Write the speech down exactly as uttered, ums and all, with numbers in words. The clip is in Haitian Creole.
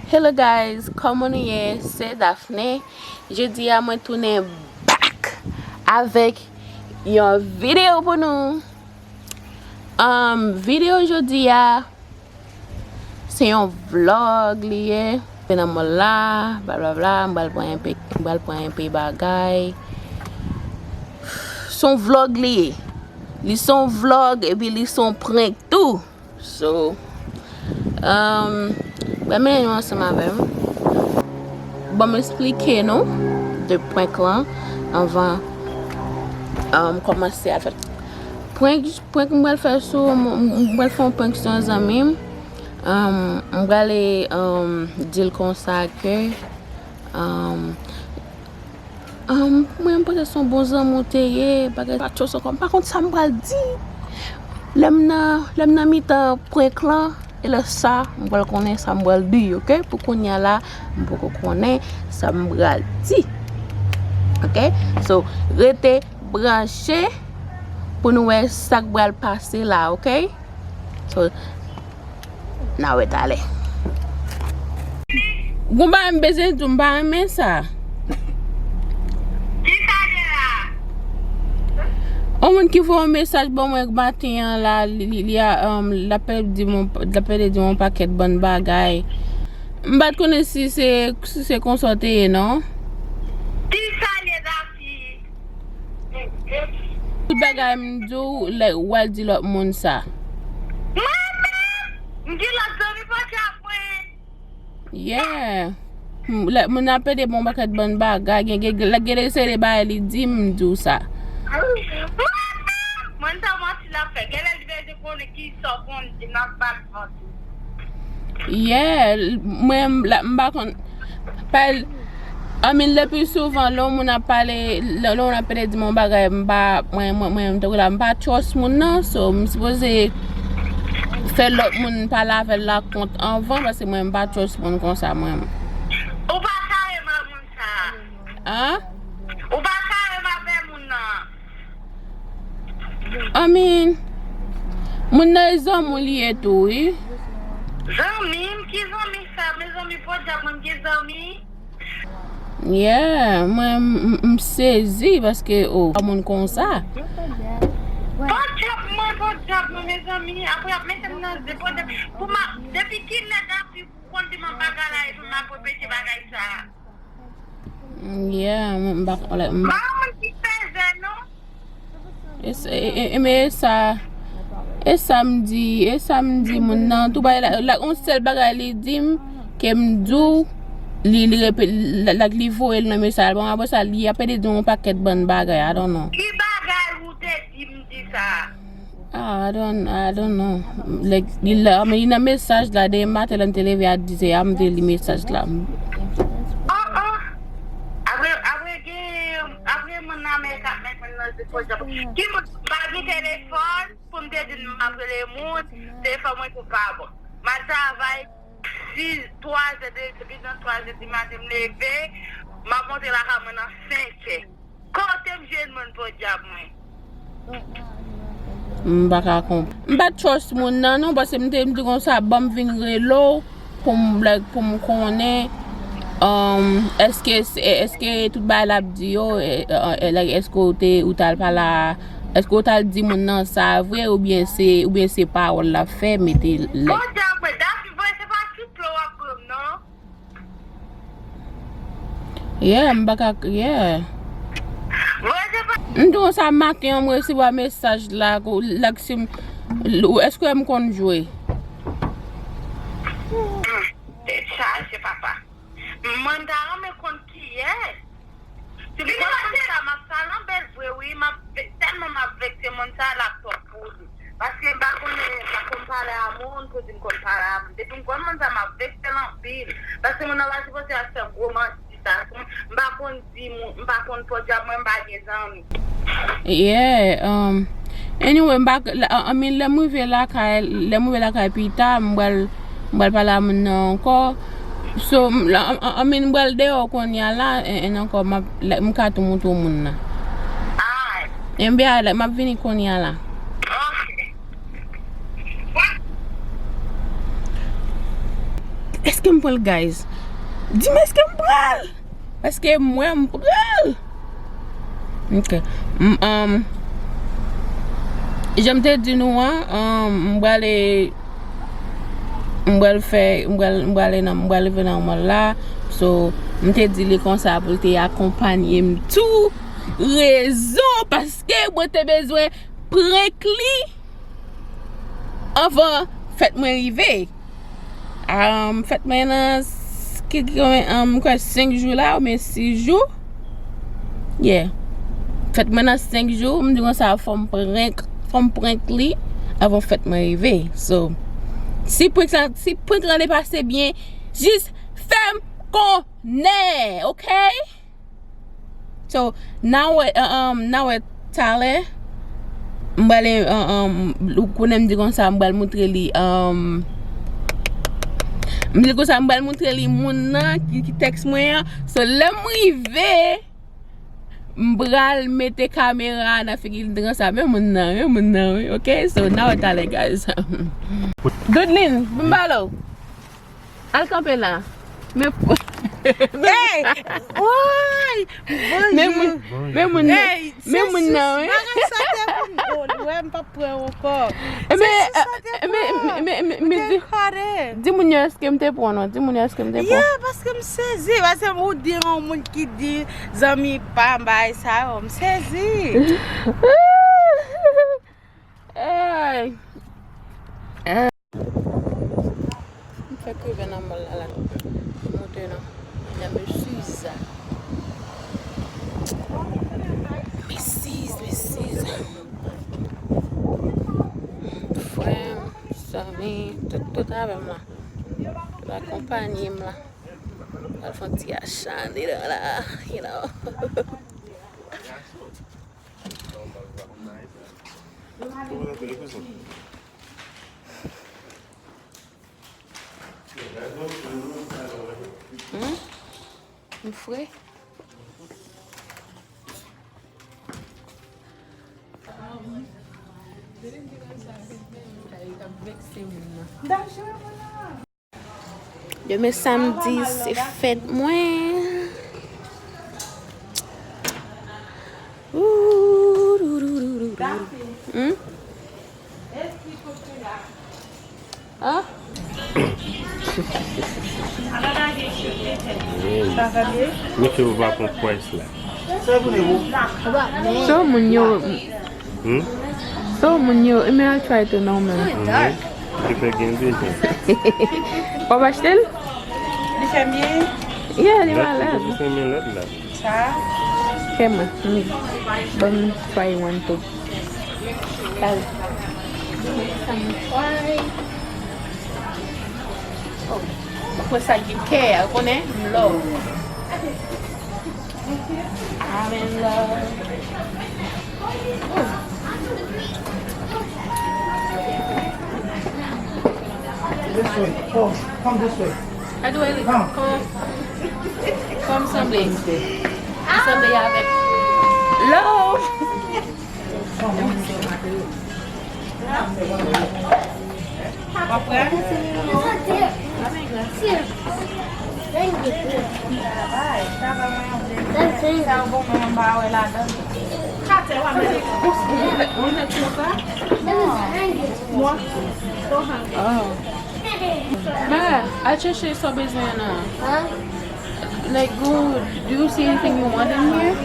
Hello guys, kòman nou ye? Se Daphné. Jodi a mwen tounen back avèk yon videyo pou nou. Um, videyo jodi a se yon vlog li ye. Mwen nan mall la, bla bla bla, m pral pran enpe, m pral pran enpe bagay. Se yon vlog li ye. Li se yon vlog epi li se yon prank tou. So, um, mwen mennen nou ansanm avè m. Ban m esplike nou de prank lan anvan, um, kòmanse a fè. Prank, prank m pral fè sou, m, m, m pral fè yon prank sou yon zanmi m. Um, m prale, um, di l konsa ke, um, Um, mwen, m panse se yon bon zanmi w te ye, bagay pa tchòs ankò. M pa konn sa m pral di. Lè m nan, lè m nan mitan prank lan, e lè sa, m pral konnen sa m pral di, oke? Pou kounye a la, m poko konnen sa m pral di. Oke? So, rete branche pou nou wè sa k pral pase la, oke? So, N a wè talè. Gon bagay m bezwen di w, m pa renmen sa. Kisa gen la? Yon moun ki voye yon mesaj ban mwen maten an la, li, li, li a, um, l ap pede di m, l ap pede di m yon pakèt bann bagay. M pa t konnen si se, si se konsa w te ye, non. Kisa gen la fi? Tout bagay m di w, like, w al di lòt moun sa. Mwen menm, m gen lòt zanmi pòdyab mwen. Yeah. M, like, moun ap pede bon pakèt bann bagay, gen, gen, gen, gen de seri bagay li di m, m di w sa. Mwen menm, mwen sa manti l ap fè. Genlè li bezwen konnen kisa w konn di m ap bat manti. Yeah, l-, mwen, m la, m pa konn, pa, I mean, le pli souvan, lè yon moun ap pale, lè, lè yon moun ap pede di m yon bagay, m pa, mwen, mwen, mwen, m tankou la, m pa trust moun nan, so, m sipoze fè lòt moun pale avè l la kont anvan, paske mwen, m pa trust moun konsa, mwen. Ou pa ka renmen moun sa. An? Ou pa ka renmen avè moun nan. I mean, moun nan e zanmi w li ye tou, wi. Zanmi m? Ki zanmi sa? Mezanmi, pòdyab mwen gen zanmi? Yeah, mwen, m, m, m sezi paske, oh, pa moun konsa. Pòdyab mwen, pòdyab mwen, mezanmi. Apre, y ap mete m nan zen, pòdyab. Pou m ap, depi kilè Dafi pou konn di m bagay la, epi m ap repete bagay sa a? Yeah, m, m pa, like, m pa. Pa yon moun ki peze, non. E s-, e, e, e, men e sa, e sa m di, e sa m di moun nan, tou bay la, la, yon sèl bagay li di m, ke m di w, li, li repe-, la, la, li voye l nan mesaj, bon, apre sa, li ap pede di yon pakèt bann bagay, I don't know. Ki bagay ou te di m di sa? Ah, I don't, I don't know. Like, li la, men li nan mesaj la, demen maten lè m te leve a dis è a, m te li mesaj la. Oh, oh. Apre, apre gen, apre moun nan men k ap met moun nan zen pòdyab. Ki moun pa gen telefòn pou m te di m ap rele moun, telefòn mwen tou pa bon. M al travay, si twa zè de, depi nan twa zè di maten m leve, m ap monte lakay mwen nan senk è. Kote m jwenn moun pòdyab mwen? M pa ka konp-, m pa trust moun nan non, paske m te, m di konsa, ban m vin rele w pou m, like, pou m konnen, um, èske, èske tout bagay l ap di yo, e, e, e, like, èske w te, ou t al pale a, èske w t al di moun nan sa vre, oubyen se, oubyen se pawòl l ap fè, mete, like. Pòdyab mwen, Dafi, vre, se pa tout flè w ap ban m non. Yeah, m pa ka, yeah. M di w sa maten an, m resevwa mesaj la, ko-, like, si m, l-, èske m konn jwe? Tèt chaje, papa. Mwen, m ta renmen konn kiyès. Si m konn moun sa, m ap sa nan bèl vre, wi. M ap ve-, tèlman m ap vekse moun sa, l ap twòp pou li. Paske m pa konnen, m pa konn pale a moun, pou di m konn pale a moun. Depi m konn moun sa, m ap vekse l anpil. Paske moun nan pa sipoze ap fè gwo manti sa. M pa konn di moun, m pa konn pòdyab mwen, m pa gen zanmi. Yeah, um, anyway, m pa, la, I mean, lè m rive lakay, lè m rive lakay pita, m pral, m pral pale a moun nan ankò. So, m, la, I, I, I mean, m pral deyò kounye a la, and, and ankò, m ap, like, m ka tou montre w moun nan. Alright. Ebyen, like, m ap vini kounye a la. Ok. Èske m pran l, guys? Di m èske m pran l? Paske mwen, m pran l. Ok. M, um, jan m te di nou an, um, m prale, m pral fè, m pral, m prale nan, m pral rive nan mòl la. So, m te di li konsa pou l te akonpanye m tou rezon, paske mwen te bezwen prank li anvan fèt mwen rive. Um, fèt mwen nan s- ki, ki, um, m kwè senk jou la, oubyen sis jou. Yeah. Fèt mwen nan senk jou, m di konsa, fò m prank, fò m prank li anvan fèt mwen rive. So, si prank la, si prank lan te pase byen, jis fè m konnen, ok? So, n a wè, uh, um, n a wè talè. M prale, uh, um, ou konnen m di konsa, m pral moutre li, um, m di konsa, m pral moutre li moun nan ki, ki tèks mwen an. So, lè m rive, m pral mete kamera nan figi l, m di konsa, men moun nan, men moun nan, wi, ok? So, n a wè talè, guys. Doudline, vin m pale w. Al kanpe la. Men pou- Hey! Woy! Men moun, men moun nan. Hey, men moun nan, wi. Bagay sa te pou m. Oh, wè, m p ap pran ankò. Ebyen, ebyen, ebyen, ebyen, di, di moun yo èske m te pran non. Di moun yo èske m te pran. Yeah, paske m sezi. Paske ou di yon moun ki di zanmi pa m bagay sa yo. M sezi. Ay. M fèk rive nan mòl la, la. Moute nan. Mesye. Mesye, mesye. Frè m, zanmi, tout, tout avè m la. Tout akonpanye m la. Al fè yon ti acha andedan la, you know. Hmm? M fre? Demen samdi, se fèt mwen. Ooh, dou, dou, dou, dou, dou. Hmm? Ah? Mesye, ou pa konn pwès la. So moun yo. Hmm? So moun yo, e men al try to know, man. Mhm. Li fè gen de jan. W ap achte l? Li fè byen? Yeah, li malad. Li fè men lòt la. Sa? Fè mwen. Hmm. Ban m try one too. Sa. Sa m try. Oh. Mwen sa gen kè, ou konnen? M love. I'm in love. This way. Oh, come this way. Adweli, come. Kòman? Kòman sanble? Sanble avèk love. W ap prè? Sa yo bon, mwen m pa wè ladan. Mwen. Oh. Ma, al chèche sa w bezwen an nan. Like, go, do you see anything you want in here?